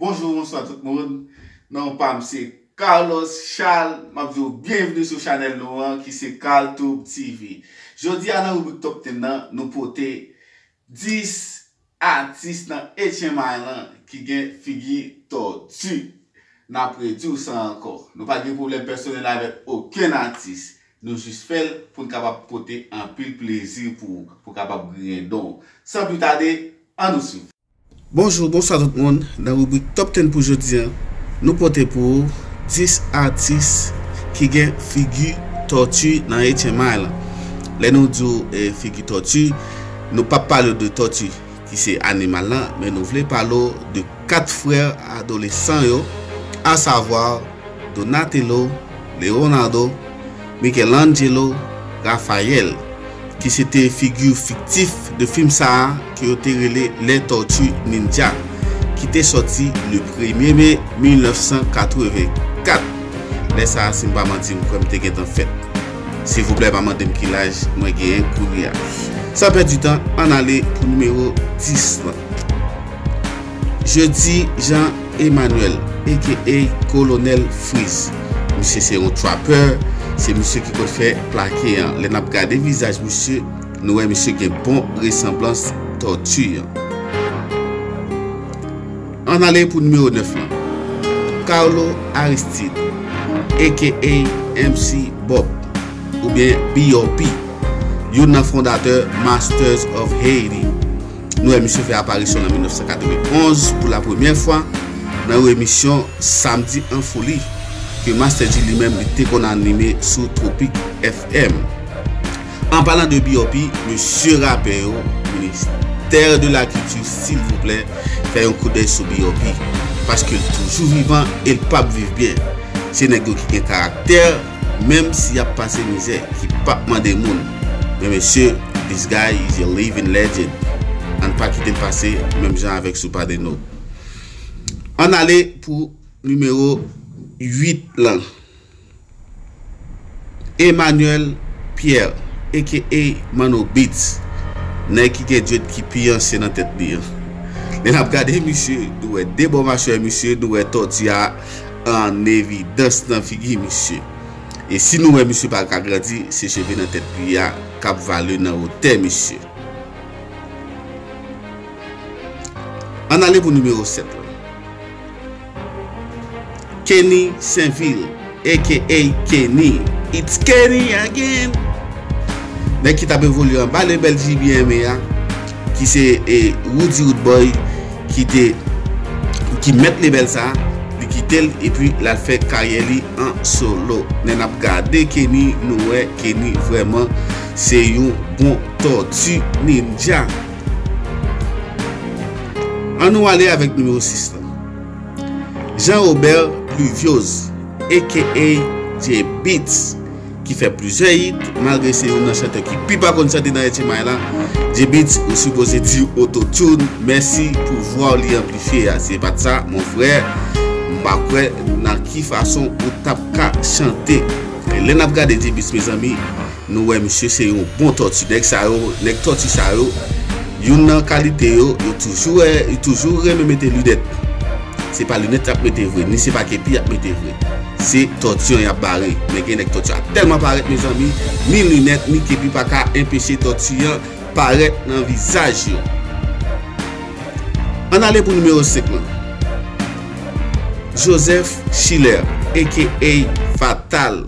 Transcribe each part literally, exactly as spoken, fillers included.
Bonjou, bonswa tout moun. Non pa m se Carlos Charles. M ap di w byenvni sou chanèl nou an ki se Carl Tube T V. Jodi a nan ribrik Top ten nan, nou pote dis atis nan H M I lan ki gen figi tòti. N ap redi w sa ankò. Nou pa gen pwoblèm pèsonèl avèk okenn atis. Nou jis fè l pou n kapab pote anpil plezi pou ou, pou w kapab griyen don w. San pli tade, ann nou swiv. Bonjou, bonswa tout moun. Nan ribrik Top ten pou jodi a, nou pote pou ou dis atis ki gen figi tòti nan H M I lan. Lè nou di w, eh, figi tòti, nou p ap pale w de tòti ki se animal lan, men nou vle pale w de kat frè adolesan yo, asavwa Donatello, Leonardo, Michelangelo, Raphaël, ki se te figi fiktif de fim sa a ke yo te rele Les Tortues Ninja, ki te sòti le premye me mil nèf san katrevenkat. Lè sa a, si m pa manti, m kwè m te gentan fèt. Silvouplè, pa mande m ki laj mwen genyen kounye a. San pèdi tan, ann ale pou nimewo dis lan. Jeudy Jean Emmanuel, A K A Kolonèl Freeze. Misye se yon trapper, se misye ki konn fè plake an. Lè n ap gade vizaj misye, nou wè misye gen bon resanblans tòti an. Ann ale pou nimewo nèf lan. Carlo Aristide, A K A M C Bob, oubyen B O P, youn nan fondatè Masters of Haiti. Nou wè misye fè aparisyon l an mil nèf san katrevenn onz pou la premyè fwa nan yon emisyon Samedi en Folie ke Master Dji li menm li te konn anime sou Tropic F M. An palan de B O P, mesye rapè yo, ministè de la kilti, silvouplè, fè yon koudèy sou B O P, paske l toujou vivan e l p ap viv byen. Se nèg yo ki gen karaktè, menm si y ap pase mizè, ki p ap mande moun. Men mesye, this guy is a living legend. Ann pa kite l pase, menm jan avèk Sopadeno. Ann ale pou nimewo uit lan. Emmanuel Pierre, A K A Manno Beats, nèg ki gen dread ki pi ansyen nan tèt li an. Lè n ap gade misye, nou wè de bò machè misye, nou wè tòti a an evidans nan figi misye. E si nou wè misye pa ka grandi, se cheve nan tèt li a k ap vale nan wotè misye. Ann ale pou nimewo sèt lan. Kenny Sainvil, A K A Kenny. It's Kenny again. Nèg ki t ap evolye anba lebèl J B M A a, ki se, e, Roody Roodboy, ki te, ki mèt lebèl sa, li kite l, epi l al fè karyè li an solo. Lè n ap gade Kenny, nou wè Kenny vrèman se yon bon tòti ninja. Ann nou ale avèk nimewo sis lan. Jean Robert Pluviose, A K A J Beats, ki fè plizyè hit, malgre se youn nan chantè ki pi pa konn chante nan H M I la. J Beats, ou sipoze di Autotune mèsi pou vwa w li anplifye a. Si se pa t sa, mon frè, m pa kwè nan ki fason ou t ap ka chante. E lè n ap gade J Beats, mezanmi, nou wè misye se yon bon tòti. Nèg sa yo, nèg tòti sa yo, youn nan kalite yo, yo toujou, yo toujou renmen mete linèt. Se pa linèt y ap mete vre, ni se pa kepi y ap mete vre. Se tòti an y ap bare. Men gen nèg tòti a tèlman parèt, mezanmi, ni linèt, ni kepi pa ka enpeche tòti an parèt nan vizaj yo. Ann ale pou nimewo senk lan. Joseph Schiller, A K A Fatal,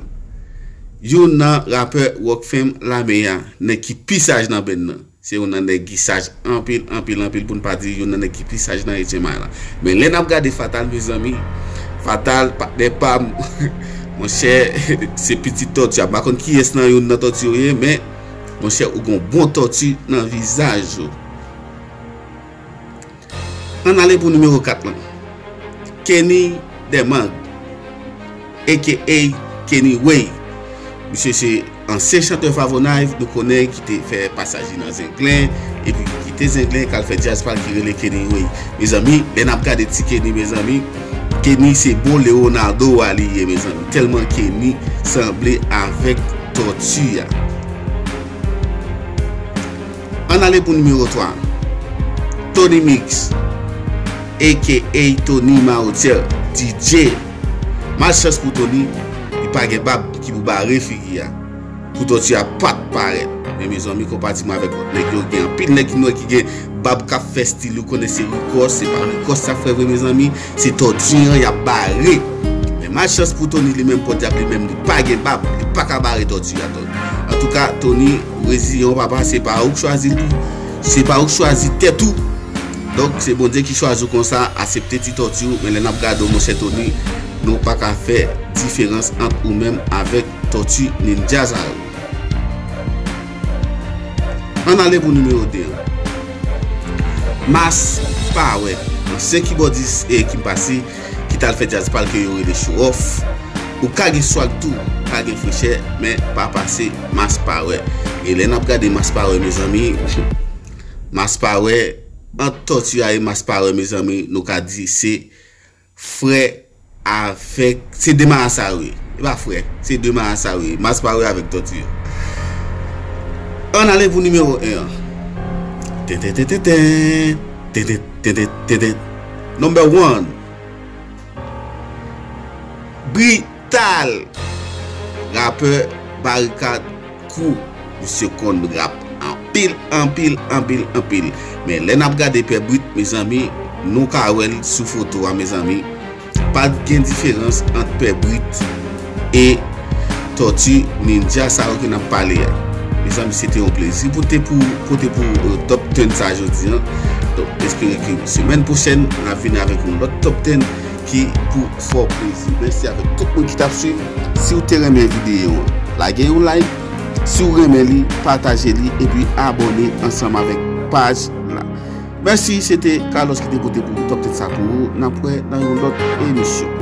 youn nan rapè Rockfam lame a, nèg ki pi saj nan band nan. Se youn nan nèg ki saj anpil, anpil, anpil, pou n pa di youn nan nèg ki pi saj nan H M I la. Men lè n ap gade Fatal, mezanmi, Fatal, patnè pa m, monchè, se pitit tòti a. M pa konn kiyès nan youn nan tòti yo ye, men, monchè, ou gon bon tòti nan vizaj ou. Ann ale pou nimewo kat lan. Kenny Dermang, A K A Kenny Way. Misye se ansyen chantè Favonave, nou konnen, ki te fè pasaj li nan Zenglen, epi ki kite Zenglen, k al fè djaz pa l ki rele Kenny Way. Mezanmi, lè n ap gade ti Kenny, mezanmi, Kenny se bon Leonardo a li ye, mezanmi. Tèlman Kenny sanble avèk tòti a. Ann ale pou nimewo twa. Tony Mix, A K A Tony Marotyè, D J. Malchans pou Tony, li pa gen bab ki pou bare figi a. Pou Tòti a pa t parèt. Men mezanmi, konpatim avèk lòt nèg yo, gen anpil nèg ki nou wè ki gen bab k ap fè stil, ou konnen se Rikòs, se pa Rikòs sa fè vre mezanmi, se Tòti an y ap bare. Men malchans pou Tony, li menm Pòdyab, li menm li pa gen bab, li pa ka bare Tòti a. Antouka, Tony, reziyen w papa, se pa ou k chwazi l pou, se pa ou k chwazi tèt ou. Donk, se Bondye ki chwazi w konsa, aksepte ti tòti w, men lè n ap gade w, monchè Tony, nou pa ka fè diferans ant ou menm avèk tòti ninja sa yo. Ann ale pou nimewo de an. Mas Pawè, ansyen kibòdis e ki pase, ki t al fè djaz pa l ke yo rele Show Off. Ou ka gen swag tou, ou ka gen frechè, men pa pase Mas Pawè. E lè n ap gade Mas Pawè, mezanmi, Mas Pawè, ant Tòti a e Mas Pawè, mezanmi, nou ka di se frè avèk, se de marasa yo ye. E pa frè, se de marasa yo ye. Mas Pawè avèk Tòti a. Ann ale pou nimewo en an. Tenten, tenten, tenten. Tenten, tenten, tenten. Number one. Brital. Rapè Barikad Crew. Misye konn rap anpil, anpil, anpil, anpil. Men lè n ap gade Pè Brit, mezanmi, nou ka wè l sou foto a, mezanmi. Pa t gen diferans ant Pè Brit e Tòti Ninja sa yo ke n ap pale a. Mezanmi, se te yon plezi pou te pou pote pou euh, top ten sa jodi an. Donk, espere ke semèn pwochèn, n ap vini avèk yon lòt top ten ki pou fè w plezi. Mèsi avèk tout moun ki t ap swiv. Si w te renmen videyo an, lage yon like. Si w renmen li, pataje li epi abòne ansanm avèk paj la. Mèsi, se te Carlos ki te pote pou top ten sa pou ou. N ap wè nan yon lòt emisyon.